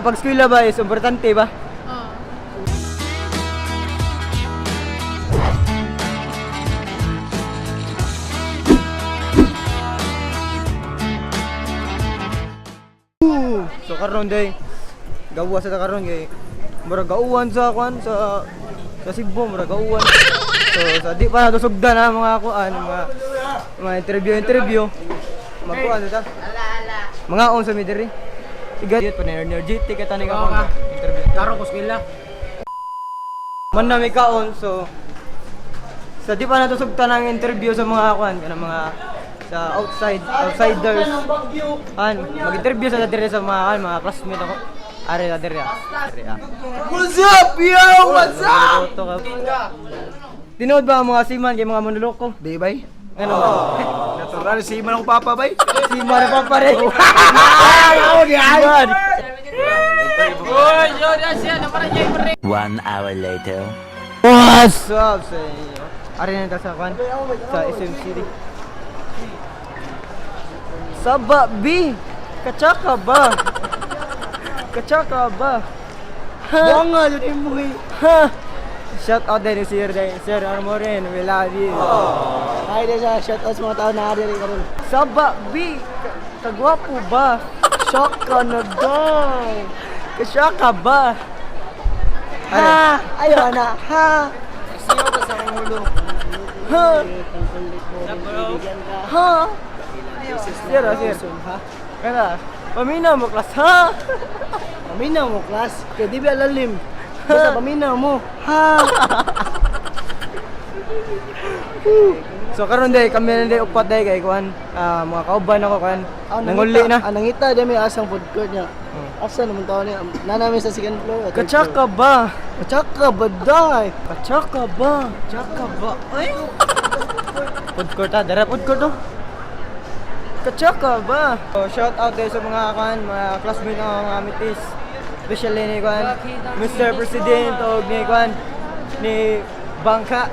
Ang pag-eskwela ba is importante ba? Oo. So karon day gawa sa ta karon kay murag gauwan sa kuan sa Cebu, murag gauwan. So sa di pa nato sugdan na mga kuan, mga interview interview. Magkuan sa ta. Mga on sa mi diri. Igat pa na energetic ka taning ako interview. Karo ko skwela. Man na may kaon, so sa di pa nato sugtan ang interview sa mga kuan kanang mga sa outside outsiders. An, mag-interview sa diri sa mga kuan, mga classmate ako. Are sa diri. Ah. Diri, ah. What's up, yo? What's up? Tinuod ba ang mga seaman kay mga manloloko? Di bay? Ano? Natural, si man ako papa bay. Seaman na pa pare. Ako di ay. Seaman. One hour later. What's up sa inyo? Are na ta sa kuan sa SM City. Saba B. Katsaka ba? Katsaka ba? Ha? Buanga yun yung mga. Ha? Shout out din si Sir din. Sir Armorin, we love you. Hi din sa shout out sa mga tao na ari karon. Saba B. Kagwapo ba? Shock ka na daw. Katsaka ba? Ha! Ayaw na. Ha! Ha? Ha? Sir, ah, sir. Ha? Kaya, paminaw mo class, ha? Paminaw mo class. Kay di ba lalim? Basta paminaw mo. Ha! So karon day kami na day upat day kay kuan, ah, mga kauban ako kuan. Nanguli na. Ah, nangita di may asang food court niya. Asa naman tao niya? Na namin sa second floor. Third Katsaka ba? floor. Katsaka ba day? Katsaka ba? Katsaka ba? Ay. Food court ah, dara food court oh. Katsaka ba? So, shout out day sa mga kuan, mga classmate ng mga mitis. Especially ni kuan, Mr. President og ni kuan ni Bangka.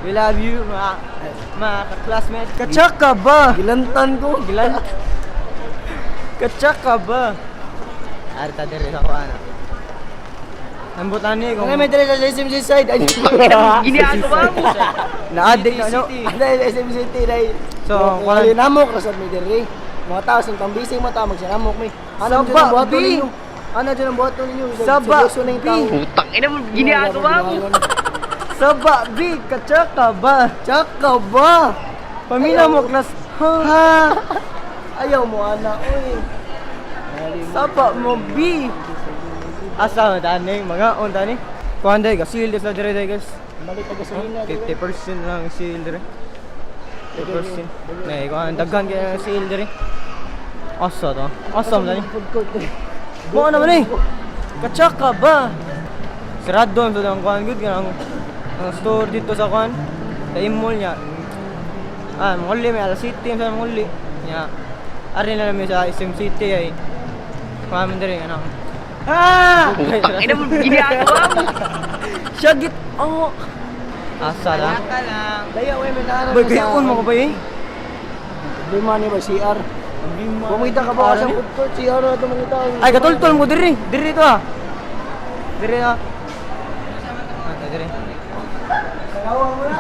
We love you mga classmate. Katsaka ba? Gilantan ko. Gilan. Katsaka ba? Arta dere sa kuan. Nambutan ni kung Ano may dala sa SMC side? Ay, ginagawa mo. Na-addict na no. Ano yung SM City dai? So, kung namok ra sad may diri. Mga tao sa tambising mga tao magsinamok may. Ano Saba, dyan ang buhaton B. ninyo? Ano dyan ang buhaton ninyo? Saba, Seryoso na yung B. tao. Putang ina mo, ginagawa mo. Saba B, katsaka ba? Tsaka ba? Pamina mo class. Ha? Ha? Ayaw mo ana oy. Saba mo B. Asa man tani mga on tani. Kuan day gasil sa dere day guys. Balik pa gasolina. 50% lang seal dere. 50%. Nay kuan daghan kay ang seal dere. Asa to? Asa man tani? Food court diri. Mo naman eh. Katsaka ba? Sarado ang ang kuan good kanang ang store dito sa kuan. Sa mall niya. Ah, manguli may alas City sa manguli. Nya. Ari na namin sa SM City ay. Kuan man diri ano. Ah! Putang ina mo, ginagawa mo. Syagit. Oh. Asa lang. Daya oy may naara Boy, gayon mo ka ba eh? Problema ni ba CR? Pumita ka ba sa food court CR na tumangita. Ay, katultol mo diri. Diri to ah. Diri ah. Ah, diri. Kawang mo na.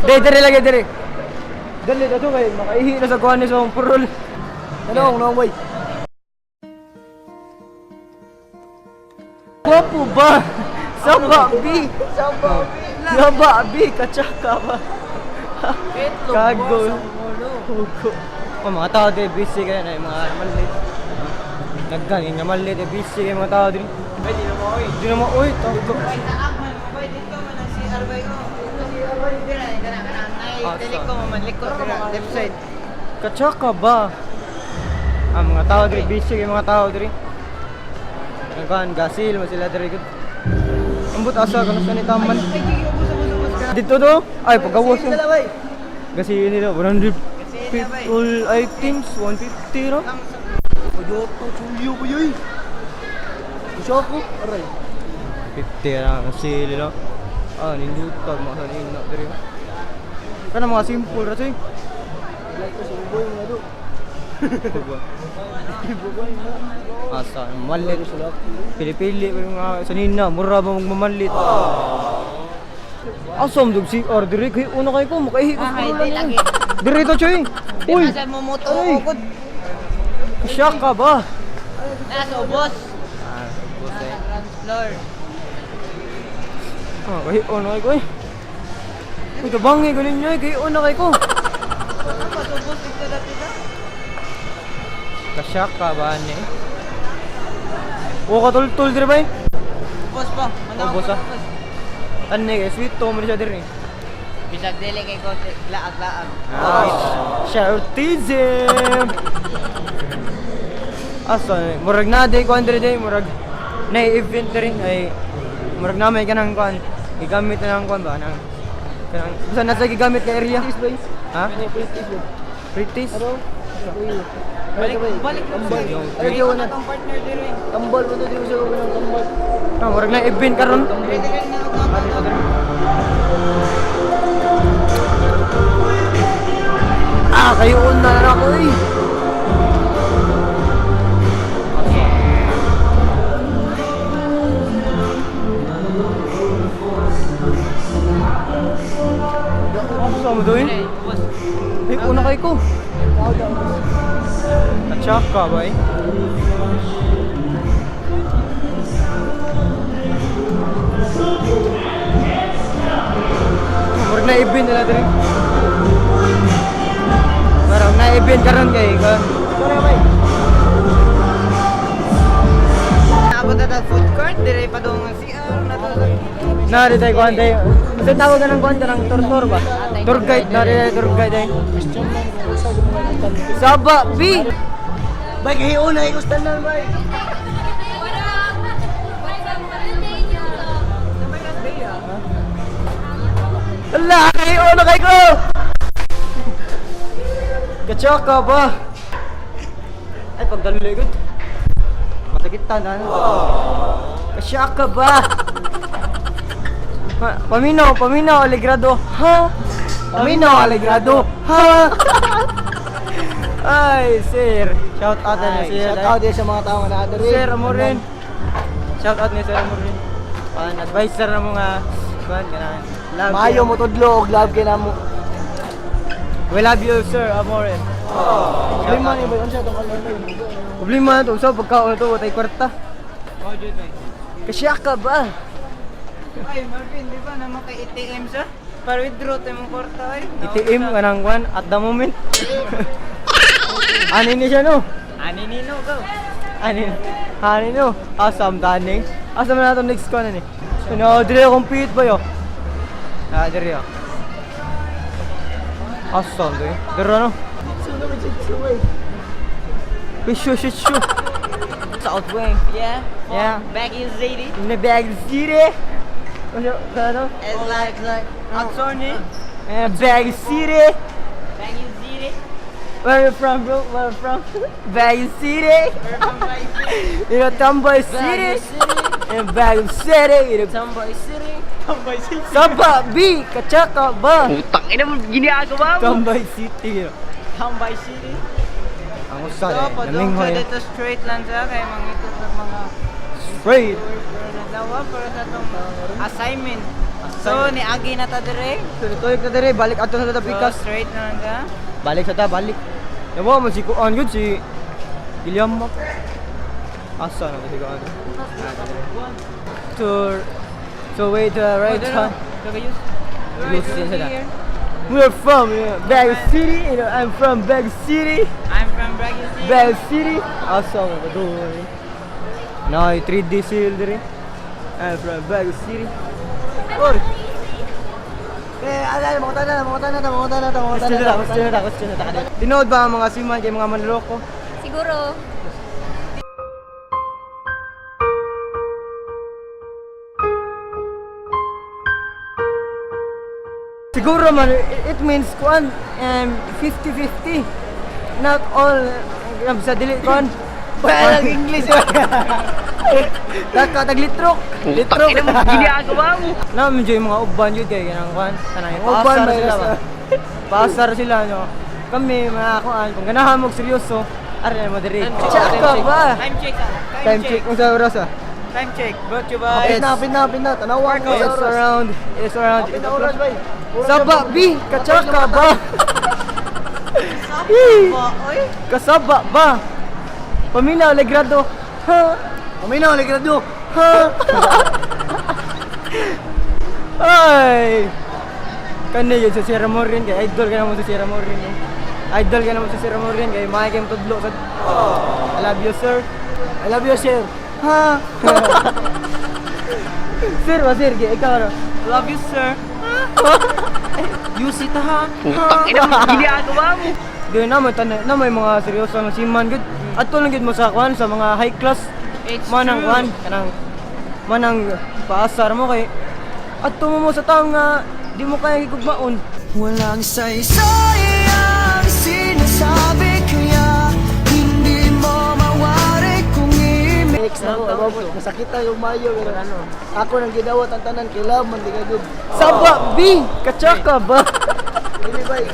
Diri, diri lagi diri. Dali na to kay makaihi na sa kuan ni sa akong purol. Ano ang boy? Gwapo ba? Saba B. Saba B. Saba B, katsaka ba? Kago. Hugo. Oh, mga tao diri busy kayo na yung mga malit. Daghan yung malit, eh, busy kayo mga tao diri. Ay, di na mo oy. Di na mo oy, tago. Left side. Katsaka ba? Ang mga tao diri busy kay mga tao diri. Nagkuhan gasil mo sila diri gud. Ambot asa kanu sa ni taman. Dito do. Ay pagawas Sila bay. Gasil nila 150 all items 150 ro. Oyoto chuyo boy oy. Gusto ko aray. 50 ra ang sale nila. Ah, nindutag mga sa nina diri. Kana mga simple ra say. Like ko sa boy mga do. Asa, malit. Pili-pili pa yung mga sanina, mura ba magmamalit. Asa mo dog CR dire kay una kay ko makaihi ko Ah, sa hindi lagi. Dire to, Choy. Uy, Asa mo moto Ay. ko. Kasyak ka ba? Nasa ubos. Ah, ubos eh. Ground floor. Ah, kay una kay ko eh. Uy, tabangi ko ninyo eh, kay una kay ko. Nasa ubos dito dati na. Kasyak ka ba ni? O katultul dire ba eh? Ubos pa. Ubos, ah. Ano eh, sweet to mo siya dire. Bisag dili kay konti laag-laag. Ah, Shoutism! Asa, eh, murag na day kuan dire day, murag na event rin ay murag na may kanang kuan gigamit na ng kuan ba nang kanang basta nasa gigamit ka area. Ha? Practice? Balik balik. Ay, di na. Ang partner diri. Tambal mo to, di ko sa ng tambal. Ah, murag na event karon. Diri diri na Ah, kayo una na ako eh. Ano mo doon? Ubos. Ay, una kay ko. Natsak ka ba eh? Murag na event nila diri. Parang na event karon kay ka. Naabot na ta food court diri pa dong ang CR na to. Nari tayo kuan tayo. Sa tawag ka ng kuan ng tour ba? Tour guide, nari tayo tour guide ay. Saba B. Bay, kay una, ikaw stand bay. Ala, kay ono kay ko. Katsaka ba? Ay, pagdaluligod. Masakit ta na. Katsaka ba? Paminaw, paminaw, alegrado. Ha? Paminaw, alegrado. Ha? Ay, sir. Shout out na Ay, sir. shout out din sa mga tao nga naa diri. Sir Amorin. Shout out ni Sir Amorin. Pan advisor na mga kuan kanahan. Love Maayo you. mo tudlo og love kay namo. We love you, Sir Amorin. Problema ni bay, unsa tong kalor bay? Problema na to, sa pagkaon to, watay kwarta. Oh, jud bay. Kasya ka ba? Ay, Marvin, di ba naman kay ATM sa? Para withdraw tayo mong kwarta ay. ATM kanang kuan at the moment. Ani ni siya no? Ani nino go. Ani ani no? Asam taning. Asam na to next kuan ani. No, dire compete ba yo? Ah, dire yo. Asam to. Eh. Dire no? Pisyo, sisyo. South Wing. Yeah. Yeah. Back in city. In the bag city. Ano, ano? It's like attorney. In the bag city. Back in city. Where you from, bro? Where you from? Baguio City. We're from Baguio City. Tamboy City. In Baguio City. Tamboy City. Tamboy City. Saba B, Kachaka ba? Putang ina mo, ginagawa mo. Tambay City. Tambay City. Ang usa So, eh. padung Naming sa hoy. dito straight lang sa kay mangikot sa mga Straight. dawa para sa atong assignment. So, niagi na ta dire. So, tuyok na dire, balik ato sa So, tapikas. straight na lang ka. Balik sa ta, balik. Yawa mo si Kuan gud si William Mac. Asa na ba si Kuan? To So wait, right Oh, huh? Right, Use din sila. here. We're from Baguio City, I'm from Baguio City. I'm from Baguio City. Baguio City. Asa mo ba doon? No, 3D seal dire. I'm from Baguio City. Or, Eh, ala, mga tanan, mga tanan, mga tanan, mga question na, question na, question na. Tinood ba ang mga siman kay mga manloloko? Siguro. Siguro man, it means kuan 50-50. Not all sa dili kuan. Wala lang English. Taka taglitrok. Putang Litrok. ina mo, ginagawa mo. Na medyo yung mga uban yun kay kanang kuan. Kanang Uban, pasar may sila ba. nasa- Pasar sila no. Kami mga kuan kung ganahan mo seryoso, Ari na mo diri. Time check, Tsaka time check. ba? Time check ah. Time check. Unsa oras ah? Time check. Brought to you by Apit na, apit na, apit na. Tanawa mo It's sa oras. around, it's around Apit na oras, bay. Oras Saba na, B, katsaka ba? Ba, oy. Kasaba ba? Paminaw legrado. Ha? Paminaw, legrado. Ha? Ay! Kani yun sa Sierra Morin kay idol ka naman sa Sierra Morin. Eh. Idol ka naman sa Sierra Morin kay mga kayong tudlo sa. I love you, sir. I love you, sir. Ha? Sir, ba sir? Kay ikaw ano? Love you, sir. You sit ha. Putang ina mo, ginagawa mo. Di na may tanan na may mga seryoso nga seaman gud. Adto lang gud mo sa kwan sa mga high class. It's Manang true. kwan kanang manang paasar mo kay adto mo mo sa taong nga di mo kaya gigugmaon. Walang saysay ang sinasabi, kaya hindi mo mawari kung ibig Next na ako, masakit na yung mayo. Pero ano, ako nang gidawat ang tanan, kay love man, di ka good. Saba B, katsaka ba? Dili, bay.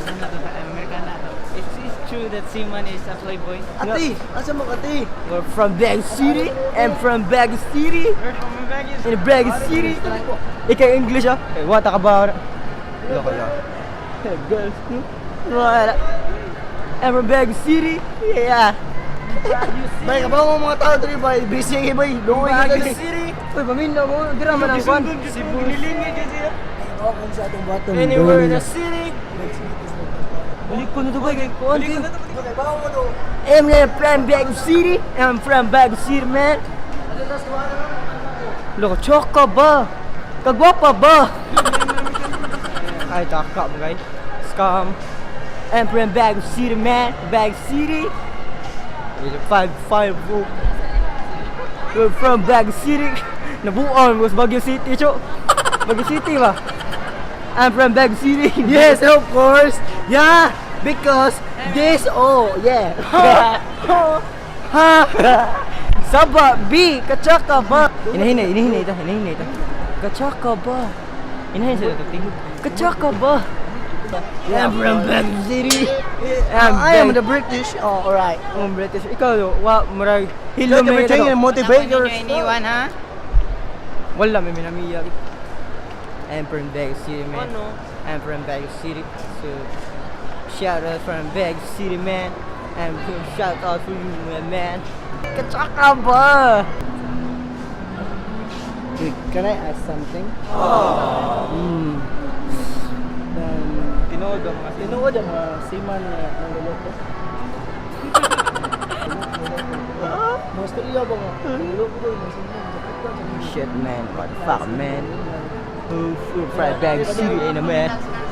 Americana. It's true that Seaman is a playboy. Ati, asa mo ati? We're from Baguio City. I'm from Baguio City. We're from Baguio. In Baguio City. Ikaw English ah. Eh, wata ka ba? Loko lang. Girls, wala. I'm from Baguio City. Yeah. Bay, kabaw mo mga tao diri, bay. Busy ang ibay. Luoy ka Baguio diri. City. Uy, paminaw mo. Dira man ang kwan. Cebu. Nilingid siya. Kabaw kung sa atong baton. Anywhere in the city. Balik ko na to ba? Kay kuwan. Kabaw mo do. I'm from Baguio City. I'm from Baguio City, man. Loko, choka ba? Kagwapa ba? Ay, taka mo, guys. Scam. I'm from Baguio City, man. Baguio City. 5-5 oh. We're from Baguio City. Nabuon mo sa Baguio City, cho. Baguio City ba? I'm from Baguio City. Yes, of course. Yeah, because this, oh, yeah. Ha! Saba B, katsaka ba? Inahinay, inahinay ita, inahinay ita. Katsaka ba? Inahinay sila ito, tingog. Katsaka ba? I'm from Baguio City. I'm I am the British. Oh, alright. I'm British. Ikaw, wa, murag, hilo may Everything and motivate Ninyo yourself. iniwan ha? Wala, may minamiya. I'm from Baguio City, man. Ano? I'm from Baguio City. So, shout out from Baguio City, man. And shout out for you, my man. Katsaka ba? Wait, can I ask something? Mm. Tinuod ang mga Tinuod ang mga seaman na nanluloko. Mga storya ba nga? Nanluloko ko yung mga seaman. Sakit ka. Shit, man. What the fuck, man? Who from Baguio City, ain't a man?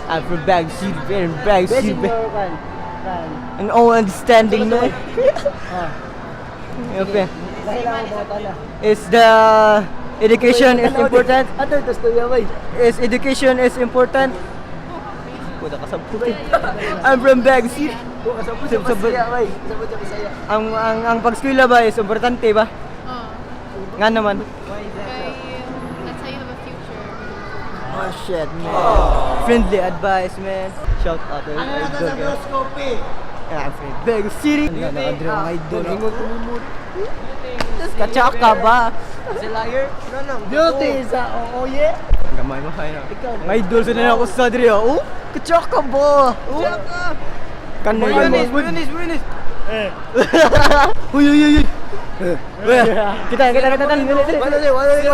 I'm from Baguio City, man. Baguio City, Basic man. mo kan. Kan. And all understanding, man. Ah, Okay. dahil ako mga tala. Is the education is important? Ato ito storya bay. Is education is important? Puta ka sa I'm from Baguio City. Ko kasabot sa Bisaya bay. Kasabot sa Bisaya. Ang pag-eskwela ba is importante ba? Oh, Nga naman. kay that's how you have a future. Oh shit, man. Friendly advice, man. Shout out to Ano na idol. sa Broscope? I'm from Baguio City. Ano na mga idol. Ingon tumumod. Katsaka ba? Is a liar? Beauty is a oh, oh yeah. Ang gamay mo kayo. Ikaw. Mga idol sa na ako sa diri. Oh, katsaka ba? Oh. Kanay Buenis, mo. buenis, buenis. Uy, uy, uy, uy. Kita, kita, kita, kita, dali, dali. Wala dali, wala dali.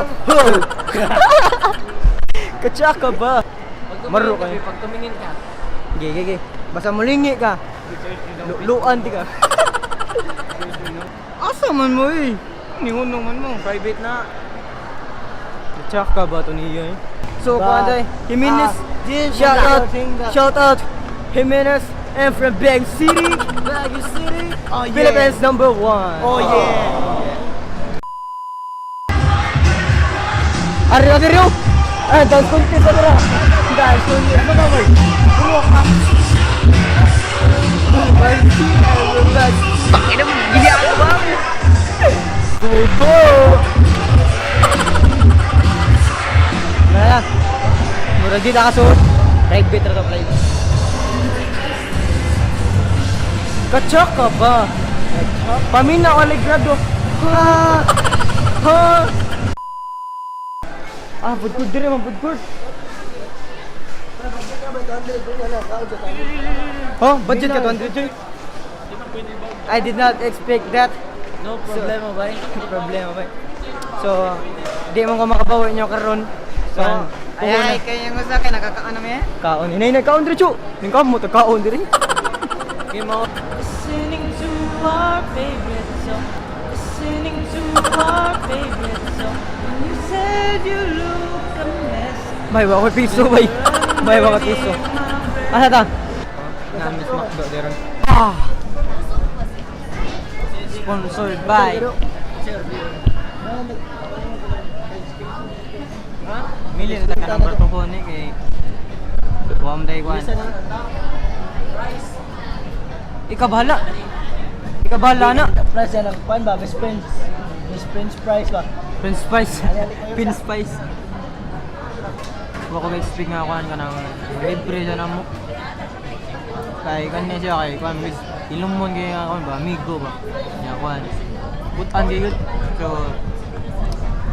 Katsaka ba? Maro kayo. Pag tumingin ka. Ge, ge, ge. Basta mulingi ka. Luan di ka. Asa man mo eh? Nihunong man mo. Private na. Katsaka ba to niya eh? So, Ba- kuan Jimenez, Ah, shout out, Singa. shout out, Jimenez, and from Baguio City, Baguio City. Oh yeah. Philippines number 1. Oh yeah. Ari, ari, ari! Ah, dance contest na. Dance contest. Ano ba, boy? Tangina mo, ginagawa mo. Bubo! Wala. Murag di na kasuot. Private ra to, private. Katsaka ba? Paminaw walay grado. Ha! Ha! Ah, food court dire man, food court. Oh, budget ka 200, Joy. I did not expect that. No problema, bay. Problema ba? So, di mo ko makabawi nyo karon. So, Ay, ay, kaya yung usa kay nakakaano mi? Kaon. Inay na kaon diretso. Ning kamo to kaon diri. Listening to our favorite song. Listening to our favorite song. When you said you look a mess. May wa ko piso bay. May wa ko piso. Asa ta? Namis McDo diri. Ah. Sponsored by Mili na ka number ko ko ni kay Wam day kwan. Ikaw bahala. Ikaw bahala na. Price yan ang pan ba? Best friends. Best friends price ba? Pin spice. Pin spice. Wa ko expect nga kuan ka nang libre siya na mo. Kay kan siya kay kuan with ilumon kay nga kuan ba amigo ba. Nya kuan. Butan kay gud. So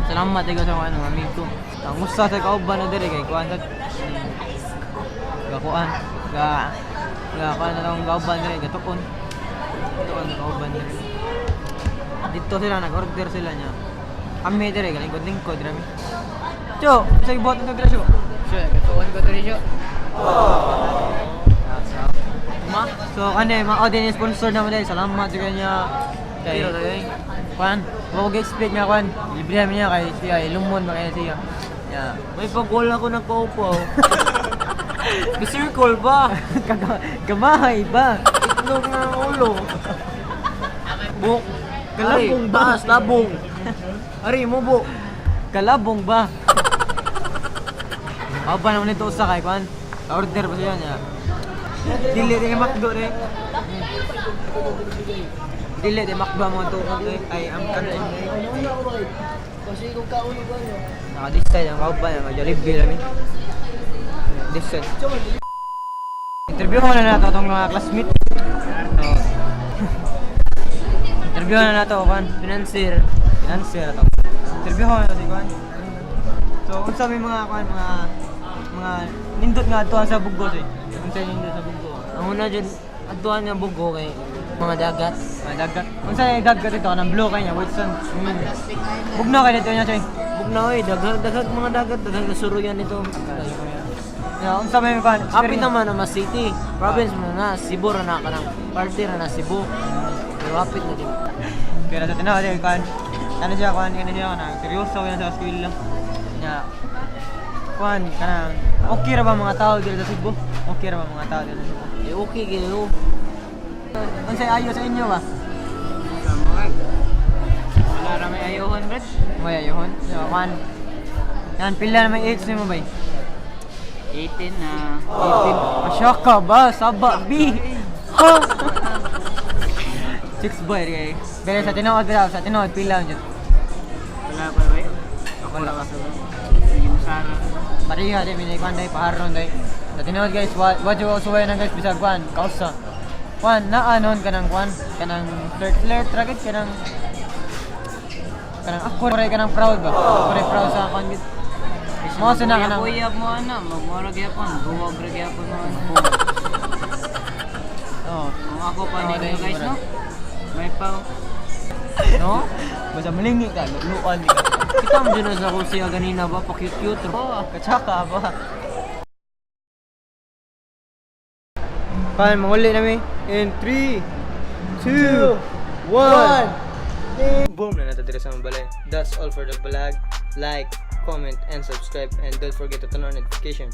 salamat kay sa kuan mga amigo. Ang usa sa kauban na diri kay kuan sa ga kuan ga ga kuan na tong kauban diri gatuon. Tuon kauban diri. Dito sila nag-order sila niya. Kami dire galing lingkod rami. Cho, sa ibot nito dire, Cho. Sure, katuon ko diri siya. Ma, so kani mao din yung sponsor naman dahil salamat sa kanya. Kay Kwan, wa ko expect nga kwan. Libre namin niya kay siya ilumon ba kaya siya. Yeah. May pag wala ko nagpaupo. Bisircle ba? Gamahay ba? Itlog nga ang ulo. Buk. Kalabong ba? Taas, labong. Ari, mubo. Kalabong ba? Ako pa naman ito usa kay kwan. Order pa siya niya. Dili rin McDo rin. Dili di McDo mo tuon rin. Ay ang kanon. Ano na ako ba? Kasi kung kaon ko ano. Naka-decide ang kauban niya. Mag-Jollibee lang eh. Decide. Interview ko na nato itong mga classmate. So, interview na nato, kwan. Financier. Financier na to. Interview ko na si kwan. So, unsa may mga kwan, mga nindot nga atuan sa Buggo, eh. Unsa yung nindot sa Buggo? Ang una dyan, atuan nga bugo kay mga dagat. Mga dagat. Unsa yung dagat ito? Kanang blue kay niya, Whitsun. Bugno kay dito niya, Choy. Bugnaw eh, daghag daghag mga dagat, daghag kasuruyan nito. Yeah, unsa may kwan? Happy naman na mas city. Province mo na, Cebu ra na kanang party ra na Cebu. Pero hapit na din. Pero sa tinaw, di kwan. Ano siya kwan, kani siya kanang seryoso kaya sa school lang. Nya. Kwan kanang okay ra ba mga tao dito sa Cebu? Okay ra ba mga tao dito sa Cebu? Eh okay kayo. Unsay ayo sa inyo ba? Wala ra may ayohon, Brad. May ayohon. So, kwan. Yan pila na may age nimo bay? 18 na. 18. Asya ka ba? Saba B. Ha. Six boy kay. Pero sa tinuod ba sa tinuod pila jud. Wala pa ba? Wala pa. Sara. Pareha di minay kwan day paharon day. Sa tinuod guys, wa wa jud usuway na guys bisag kwan kausa. Kwan naanon kanang kwan kanang flirt flirt ra gid kanang kanang ako ray kanang proud ba. Ako ray proud sa kwan gid. Mao sa na kanang Uyab mo ana, magmura gyapon, buwag ra gyapon mo ana. Oh. Kung ako pa Oo, ninyo dahil guys mura. no. May pao. No? Basta malingi ka, luan ka. Kita mo dyan na sa kung siya ganina ba, pa-cute-cute. Oh, katsaka ba? Pan, manguli nami. In 3, 2, 1. Boom na nato diri sa mga balay. That's all for the vlog. Like, comment, and subscribe. And don't forget to turn on notification.